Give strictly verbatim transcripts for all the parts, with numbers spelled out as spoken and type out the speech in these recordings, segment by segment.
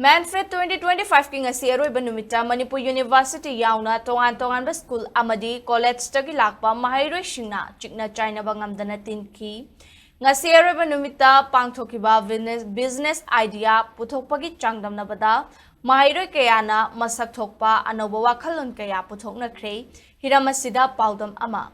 ꯃꯦꯟꯐꯦꯠ twenty twenty five ꯀꯤ ꯉꯁꯤ ꯑꯔꯣꯏꯕ ꯅꯨꯃꯤꯠꯇ ꯃꯅꯤꯄꯨꯔ ꯌꯨꯅꯤꯚꯔꯁꯤꯇꯤ ꯌꯥꯎꯅ ꯇꯣꯉꯥꯟ ꯇꯣꯉꯥꯟꯕ ꯁ꯭ꯀꯨꯜ ꯑꯃꯗꯤ ꯀꯣꯂꯦꯖꯇꯒꯤ ꯂꯥꯛꯄ ꯃꯍꯩꯔꯣꯏꯁꯤꯡꯅ ꯆꯤꯛꯅ ꯆꯥꯏꯅꯕ ꯉꯝꯗꯅ ꯇꯤꯟꯈꯤ꯫ ꯉꯁꯤ ꯑꯔꯣꯏꯕ ꯅꯨꯃꯤꯠꯇ ꯄꯥꯡꯊꯣꯛꯈꯤꯕ ꯕꯤꯖꯤꯅꯦꯁ ꯑꯥꯏꯗꯤꯌꯥ ꯄꯨꯊꯣꯛꯄꯒꯤ ꯆꯥꯡꯗꯝꯅꯕꯗ ꯃꯍꯩꯔꯣꯏ ꯀꯌꯥꯅ ꯃꯁꯛ ꯊꯣꯛꯄ ꯑꯅꯧꯕ ꯋꯥꯈꯜꯂꯣꯟ ꯀꯌꯥ ꯄꯨꯊꯣꯛꯅꯈ꯭ꯔꯦ꯫ ꯍꯤꯔꯝ ꯑꯁꯤꯗ ꯄꯥꯎꯗꯝ ꯑꯃ꯫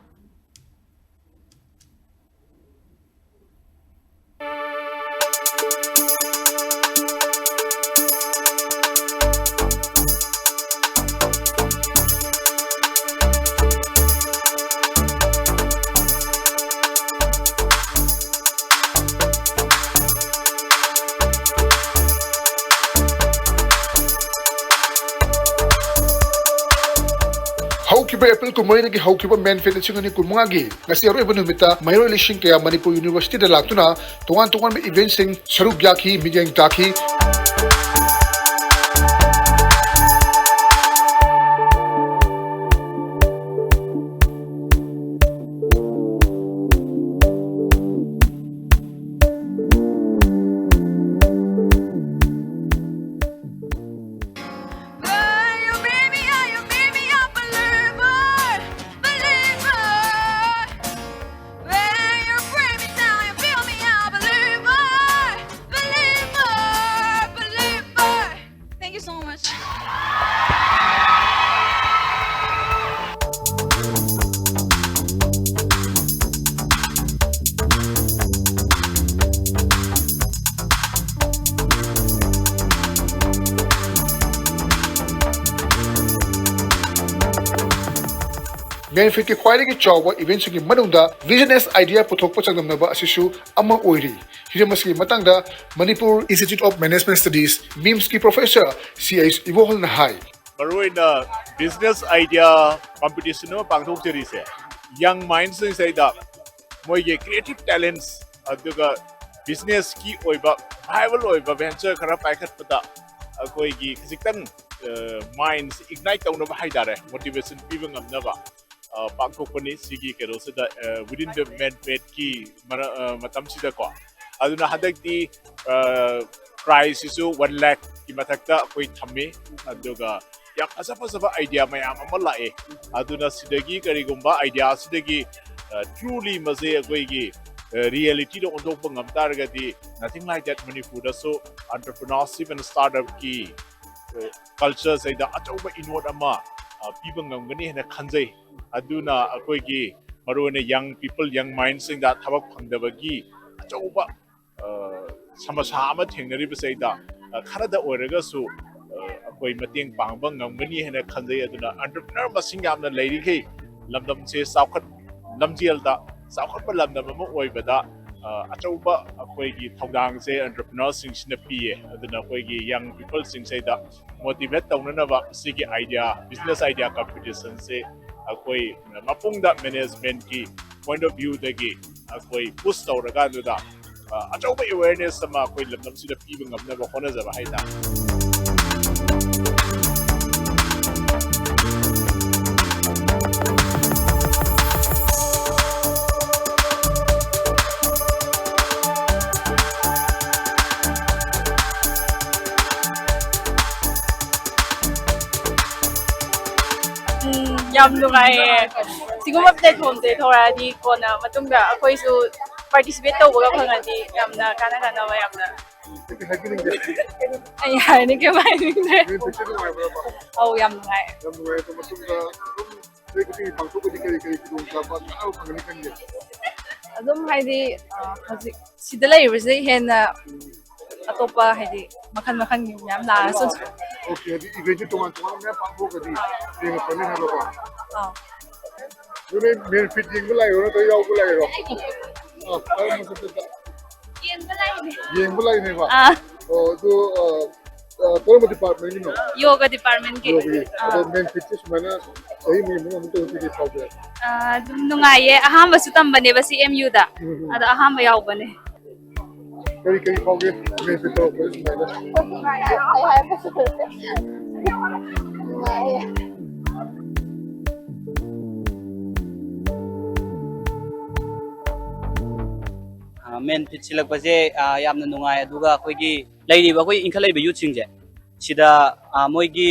ꯍꯧꯈꯤꯕ ꯑꯦꯄ꯭ꯔꯤꯜ ꯀꯨꯟꯃꯔꯤꯗꯒꯤ ꯍꯧꯈꯤꯕ ꯃꯦꯟꯐꯦꯠ ꯂꯤꯁꯤꯡ ꯑꯅꯤ ꯀꯨꯟꯃꯉꯥꯒꯤ ꯉꯁꯤ ꯑꯔꯣꯏꯕ ꯅꯨꯃꯤꯠꯇ ꯃꯍꯩꯔꯣꯏ ꯂꯤꯁꯤꯡ ꯀꯌꯥ ꯃꯅꯤꯄꯨꯔ ꯌꯨꯅꯤꯚꯔꯁꯤꯇꯤꯗ ꯂꯥꯛꯇꯨꯅ ꯇꯣꯉꯥꯟ ꯇꯣꯉꯥꯟꯕ ꯏꯚꯦꯟꯠꯁꯤꯡ ꯁꯔꯨꯛ ꯌꯥꯈꯤ, ꯃꯤꯠꯌꯦꯡ ꯇꯥꯈꯤ꯫ Thank you so much. ꯃꯦꯟꯐꯦꯠꯀꯤ ꯈ꯭ꯋꯥꯏꯗꯒꯤ ꯆꯥꯎꯕ ꯏꯚꯦꯟꯠꯁꯤꯡꯒꯤ ꯃꯅꯨꯡꯗ ꯕꯤꯖꯤꯅꯦꯁ ꯑꯥꯏꯗꯤꯌꯥ ꯄꯨꯊꯣꯛꯄ ꯆꯥꯡꯗꯝꯅꯕ ꯑꯁꯤꯁꯨ ꯑꯃ ꯑꯣꯏꯔꯤ꯫ ꯍꯤꯔꯝ ꯑꯁꯤꯒꯤ ꯃꯇꯥꯡꯗ Manipur Institute of Management Studies, ꯃꯤꯝꯁꯀꯤ ꯄ꯭ꯔꯣꯐꯦꯁꯔ ꯁꯤ ꯑꯩꯆ ꯏꯕꯣꯍꯜꯅ ꯍꯥꯏ꯫ ꯃꯔꯨꯑꯣꯏꯅ ꯕꯤꯖꯤꯅꯦꯁ ꯑꯥꯏꯗꯤꯌꯥ ꯀꯝꯄꯤꯇꯤꯁꯟ ꯑꯃ ꯄꯥꯡꯊꯣꯛꯆꯔꯤꯁꯦ ꯌꯪ ꯃꯥꯏꯟꯁꯤꯡꯁꯤꯗ ꯃꯣꯏꯒꯤ ꯀ꯭ꯔꯤꯌꯦꯇꯤꯞ ꯇꯦꯂꯦꯟꯠꯁ ꯑꯗꯨꯒ ꯕꯤꯖꯤꯅꯦꯁꯀꯤ ꯑꯣꯏꯕ ꯚꯥꯏꯕꯜ ꯑꯣꯏꯕ ꯚꯦꯟꯆꯔ ꯈꯔ ꯄꯥꯏꯈꯠꯄꯗ ꯑꯩꯈꯣꯏꯒꯤ ꯈꯖꯤꯛꯇꯪ ꯃꯥꯏꯟꯁ ꯏꯒꯅꯥꯏꯠ ꯇꯧꯅꯕ ꯍꯥꯏꯇꯥꯔꯦ, ꯃꯣꯇꯤꯚꯦꯁꯟ ꯄꯤꯕ ꯉꯝꯅꯕ ꯑ, ꯄꯥꯡꯊꯣꯛꯄꯅꯤ꯫ ꯁꯤꯒꯤ ꯀꯩꯅꯣꯁꯤꯗ within the ꯃꯦꯟꯐꯦꯠꯀꯤ ꯃꯇꯝꯁꯤꯗꯀꯣ꯫ ꯑꯗꯨꯅ ꯍꯟꯗꯛꯇꯤ ꯑ, ꯄ꯭ꯔꯥꯏꯖꯁꯤꯁꯨ ꯋꯥꯟ ꯂꯥꯈꯀꯤ ꯃꯊꯛꯇ ꯑꯩꯈꯣꯏ ꯊꯝꯃꯤ꯫ ꯑꯗꯨꯒ ꯌꯥꯝ ꯐꯖ ꯐꯖꯕ ꯑꯥꯏꯗꯤꯌꯥ ꯃꯌꯥꯝ ꯑꯃ ꯂꯥꯛꯑꯦ꯫ ꯑꯗꯨꯅ ꯁꯤꯗꯒꯤ ꯀꯔꯤꯒꯨꯝꯕ ꯑꯥꯏꯗꯤꯌꯥꯁꯤꯗꯒꯤ ꯇ꯭ꯔꯨꯂꯤ ꯃꯁꯦ ꯑꯩꯈꯣꯏꯒꯤ ꯔꯤꯌꯦꯂꯤꯇꯤꯗ ꯑꯣꯟꯊꯣꯛꯄ ꯉꯝ ꯇꯥꯔꯒꯗꯤ, nothing like that, ꯃꯅꯤꯄꯨꯔꯗꯁꯨ entrepreneurship and startup ꯀꯤ ꯀꯜꯆꯔꯁꯤꯗ ꯑꯆꯧꯕ ꯏꯅꯣꯠ ꯑꯃ ꯑ, ꯄꯤꯕ ꯉꯝꯒꯅꯤ ꯍꯥꯏꯅ ꯈꯟꯖꯩ꯫ ꯑꯗꯨꯅ ꯑꯩꯈꯣꯏꯒꯤ ꯃꯔꯨꯑꯣꯏꯅ young people, young mindꯁꯤꯡꯗ ꯊꯕꯛ ꯐꯪꯗꯕꯒꯤ ꯑꯆꯧꯕ ꯑ, ꯁꯃꯁ꯭ꯌꯥ ꯑꯃ ꯊꯦꯡꯅꯔꯤꯕꯁꯤꯗ ꯑ, ꯈꯔꯗ ꯑꯣꯏꯔꯒꯁꯨ ꯑ, ꯑꯩꯈꯣꯏ ꯃꯇꯦꯡ ꯄꯥꯡꯕ ꯉꯝꯒꯅꯤ ꯍꯥꯏꯅ ꯈꯟꯖꯩ꯫ ꯑꯗꯨꯅ entrepreneur ꯃꯁꯤꯡ ꯌꯥꯝꯅ ꯂꯩꯔꯤꯈꯩ ꯂꯝꯗꯝꯁꯦ ꯆꯥꯎꯈꯠ ꯂꯝꯖꯦꯜꯗ ꯆꯥꯎꯈꯠꯄ ꯂꯝꯗꯝ ꯑꯃ ꯑꯣꯏꯕꯗ ꯑ, ꯑꯆꯧꯕ ꯑꯩꯈꯣꯏꯒꯤ ꯊꯧꯗꯥꯡꯁꯦ entrepreneurꯁꯤꯡꯁꯤꯅ ꯄꯤꯌꯦ꯫ ꯑꯗꯨꯅ ꯑꯩꯈꯣꯏꯒꯤ young peopleꯁꯤꯡꯁꯤꯗ motivate ꯇꯧꯅꯅꯕ ꯁꯤꯒꯤ idea, business idea competitionꯁꯦ ꯑꯩꯈꯣꯏ ꯃꯄꯨꯡꯗ managementꯀꯤ point of viewꯗꯒꯤ ꯑꯩꯈꯣꯏ push ꯇꯧꯔꯀꯥꯟꯗꯨꯗ ꯑ, ꯑꯆꯧꯕ awareness ꯑꯃ ꯑꯩꯈꯣꯏ ꯂꯝꯗꯝꯁꯤꯗ ꯄꯤꯕ ꯉꯝꯅꯕ ꯍꯣꯠꯅꯖꯕ ꯍꯥꯏꯇꯥꯔꯦ꯫ ꯎꯝ, ꯌꯥꯝ ꯅꯨꯡꯉꯥꯏꯌꯦ꯫ ꯁꯤꯒꯨꯝꯕ platformꯁꯦ ꯊꯣꯔꯛꯑꯗꯤ ꯀꯣꯟꯅ ꯃꯇꯨꯡꯗ ꯑꯩꯈꯣꯏꯁꯨ participate ꯇꯧꯕꯒ ꯐꯪꯉꯗꯤ ꯌꯥꯝꯅ ꯀꯥꯟꯅ ꯀꯥꯟꯅꯕ ꯌꯥꯝꯅ ꯑꯩ ꯍꯥꯏꯅꯤꯡꯗꯦ, ꯀꯩꯝ ꯍꯥꯏꯅꯤꯡꯗ꯭ꯔꯦ꯫ ꯅꯣꯏ ꯄꯨꯟꯁꯤ ꯅꯨꯡꯉꯥꯏꯕ꯭ꯔꯕ? ꯑꯧ, ꯌꯥꯝ ꯅꯨꯡꯉꯥꯏ꯫ ꯌꯥꯝ ꯅꯨꯡꯉꯥꯏ꯫ ꯑꯗꯣ ꯃꯇꯨꯡꯗ ꯑꯗꯨꯝ ꯆꯍꯤ ꯈꯨꯗꯤꯡꯒꯤ ꯄꯥꯡꯊꯣꯛꯄꯗꯤ ꯀꯔꯤ ꯀꯔꯤ ꯈꯨꯗꯣꯡꯆꯥꯕ ꯀꯥꯟꯅꯕ ꯐꯪꯒꯅꯤ ꯈꯟꯒꯦ? ꯑꯗꯨꯝ ꯍꯥꯏꯗꯤ, ꯑ, ꯍꯧꯖꯤꯛ ꯁꯤꯗ ꯂꯩꯔꯤꯕꯁꯤꯗꯒꯤ ꯍꯦꯟꯅ ꯑꯇꯣꯞꯄ ꯍꯥꯏꯗꯤ ꯃꯈꯜ ꯃꯈꯜꯒꯤ ꯃꯌꯥꯝ ꯂꯥꯛꯑꯁꯨ꯫ ꯑꯣꯀꯦ, ꯍꯥꯏꯗꯤ eventꯁꯦ ꯇꯣꯉꯥꯟ ꯇꯣꯉꯥꯟꯕ ꯃꯌꯥꯝ ꯄꯥꯡꯊꯣꯛꯑꯒꯗꯤ ꯍꯦꯟꯅ ꯐꯅꯤ ꯍꯥꯏꯕꯀꯣ꯫ ꯑꯥ꯫ ꯑꯗꯨ ꯅꯣꯏ ꯃꯦꯟ ꯐꯤꯠ ꯌꯦꯡꯕ ꯂꯥꯛꯏꯔꯣ ꯅꯠꯇ꯭ꯔꯒ ꯌꯥꯎꯕ ꯂꯥꯛꯏꯔꯣ? ꯑꯥ, ꯀꯔꯝꯕ ꯆꯠꯇꯣꯏꯕ? ꯌꯦꯡꯕ ꯂꯥꯛꯏꯅꯦ꯫ ꯌꯦꯡꯕ ꯂꯥꯛꯏꯅꯦꯕ? ꯑꯥ꯫ ꯑꯣ, ꯑꯗꯨ, ꯑ, ꯑ, ꯀꯔꯝꯕ departmentꯀꯤꯅꯣ? Yoga departmentꯀꯤ꯫ Yogaꯒꯤ꯫ ꯑꯥ꯫ ꯑꯗꯣ ꯃꯦꯟ ꯐꯤꯠꯁꯦ ꯁꯨꯃꯥꯏꯅ ꯆꯍꯤ ꯑꯃꯒꯤ ꯃꯅꯨꯡꯗ ꯑꯃꯨꯛꯇꯪ ꯀꯩꯀꯩ ꯐꯥꯎꯒꯦ? ꯑꯥ, ꯑꯗꯨꯝ ꯅꯨꯡꯉꯥꯏꯌꯦ꯫ ꯑꯍꯥꯟꯕꯁꯨ ꯇꯝꯕꯅꯦꯕ ꯁꯤ ꯑꯦꯝ ꯌꯨꯗ꯫ ꯎꯝ꯫ ꯑꯗꯣ ꯑꯍꯥꯟꯕ ꯌꯥꯎꯕꯅꯦ꯫ ꯀꯔꯤ ꯀꯔꯤ ꯐꯥꯎꯒꯦ? ꯃꯦꯟ ꯐꯤꯠ ꯇꯧꯔꯛꯄꯗ ꯁꯨꯃꯥꯏꯅ꯫ ꯅꯨꯡꯉꯥꯏꯌꯦ꯫ ꯑ, ꯃꯦꯟ ꯐꯤꯠ ꯁꯤꯜꯂꯛꯄꯁꯦ ꯑ, ꯌꯥꯝꯅ ꯅꯨꯡꯉꯥꯏ꯫ ꯑꯗꯨꯒ ꯑꯩꯈꯣꯏꯒꯤ ꯂꯩꯔꯤꯕ ꯑꯩꯈꯣꯏ ꯏꯟꯈꯠꯂꯛꯏꯕ ꯌꯨꯠꯁꯤꯡꯁꯦ ꯁꯤꯗ ꯑ, ꯃꯣꯏꯒꯤ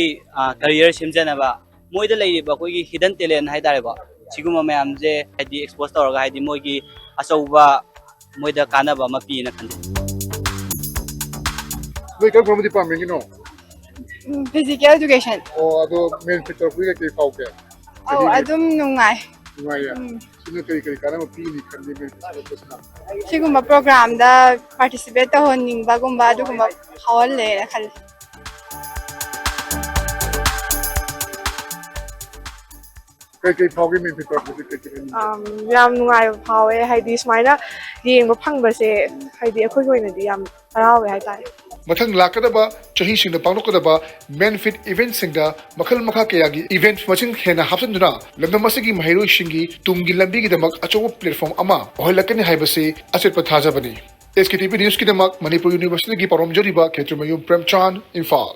ꯀꯔꯤꯌꯔ ꯁꯦꯝꯖꯅꯕ, ꯃꯣꯏꯗ ꯂꯩꯔꯤꯕ ꯑꯩꯈꯣꯏꯒꯤ ꯍꯤꯗꯟ ꯇꯦꯂꯦꯟ ꯍꯥꯏꯇꯥꯔꯦꯀꯣ, ꯁꯤꯒꯨꯝꯕ ꯃꯌꯥꯝꯁꯦ ꯍꯥꯏꯗꯤ ꯑꯦꯛꯁꯄꯣꯖ ꯇꯧꯔꯒ ꯍꯥꯏꯗꯤ ꯃꯣꯏꯒꯤ ꯑꯆꯧꯕ, ꯃꯣꯏꯗ ꯀꯥꯟꯅꯕ ꯑꯃ ꯄꯤꯌꯦꯅ ꯈꯟꯖꯩ꯫ ꯅꯣꯏ ꯀꯔꯝ ꯀꯔꯝꯕ ꯗꯤꯄꯥꯔꯠꯃꯦꯟꯒꯤꯅꯣ? Physical education. ꯑꯣ, ꯑꯗꯣ ꯃꯦꯟ ꯐꯤꯠ ꯇꯧꯔꯛꯄꯒꯤ ꯀꯩ ꯀꯩ ꯐꯥꯎꯒꯦ? ꯑꯧ, ꯑꯗꯨꯝ ꯅꯨꯡꯉꯥꯏ꯫ ꯅꯨꯡꯉꯥꯏꯌꯦ꯫ ꯎꯝ꯫ ꯁꯤꯅ ꯀꯔꯤ ꯀꯔꯤ ꯀꯥꯟꯅꯕ ꯄꯤꯒꯅꯤ ꯈꯜꯂꯤ ꯃꯦꯟ ꯐꯤꯠ ꯇꯧꯔꯛꯄꯁꯤꯅ? ꯁꯤꯒꯨꯝꯕ ꯄ꯭ꯔꯣꯒ꯭ꯔꯥꯝꯗ ꯄꯥꯔꯇꯤꯁꯤꯄꯦꯠ ꯇꯧꯍꯟꯅꯤꯡꯕꯒꯨꯝꯕ ꯑꯗꯨꯒꯨꯝꯕ ꯐꯥꯎꯍꯜꯂꯦꯅ ꯈꯜꯂꯤ꯫ ꯀꯩ ꯀꯩ ꯐꯥꯎꯒꯦ ꯃꯦꯟ ꯐꯤꯠ ꯇꯧꯔꯛꯄꯁꯦ? ꯀꯩ ꯀꯩ ꯍꯥꯏꯅꯤꯡꯒꯦ? ꯑꯝ, ꯌꯥꯝ ꯅꯨꯡꯉꯥꯏꯕ ꯐꯥꯎꯋꯦ꯫ ꯍꯥꯏꯗꯤ ꯁꯨꯃꯥꯏꯅ ꯌꯦꯡꯕ ꯐꯪꯕꯁꯦ ꯍꯥꯏꯗꯤ ꯑꯩꯈꯣꯏꯒꯤ ꯑꯣꯏꯅꯗꯤ ꯌꯥꯝ ꯍꯔꯥꯎꯋꯦ ꯍꯥꯏꯇꯥꯔꯦ꯫ ꯃꯊꯪ ꯂꯥꯛꯀꯗꯕ ꯆꯍꯤꯁꯤꯡꯗ ꯄꯥꯡꯊꯣꯛꯀꯗꯕ ꯃꯦꯟ ꯐꯤꯠ ꯏꯚꯦꯟꯠꯁꯤꯡꯗ ꯃꯈꯜ ꯃꯈꯥ ꯀꯌꯥꯒꯤ ꯏꯚꯦꯟꯠ ꯃꯁꯤꯡ ꯍꯦꯟꯅ ꯍꯥꯞꯆꯤꯟꯗꯨꯅ ꯂꯝꯗꯝ ꯑꯁꯤꯒꯤ ꯃꯍꯩꯔꯣꯏꯁꯤꯡꯒꯤ ꯇꯨꯡꯒꯤ ꯂꯝꯕꯤꯒꯤꯗꯃꯛ ꯑꯆꯧꯕ ꯄ꯭ꯂꯦꯠꯐꯣꯝ ꯑꯃ ꯑꯣꯏꯍꯜꯂꯛꯀꯅꯤ ꯍꯥꯏꯕꯁꯤ ꯑꯆꯦꯠꯄ ꯊꯥꯖꯕꯅꯤ꯫ ꯑꯦꯁ ꯀꯦ ꯇꯤ ꯚꯤ ꯅ꯭ꯌꯨꯁꯀꯤꯗꯃꯛ ꯃꯅꯤꯄꯨꯔ ꯌꯨꯅꯤꯚꯔꯁꯤꯇꯤꯒꯤ ꯄꯥꯎꯔꯝꯖꯔꯤꯕ ꯈꯦꯇ꯭ꯔꯤꯃꯌꯨꯝ ꯄ꯭ꯔꯦꯝꯆꯥꯟ, ꯏꯝꯐꯥꯜ꯫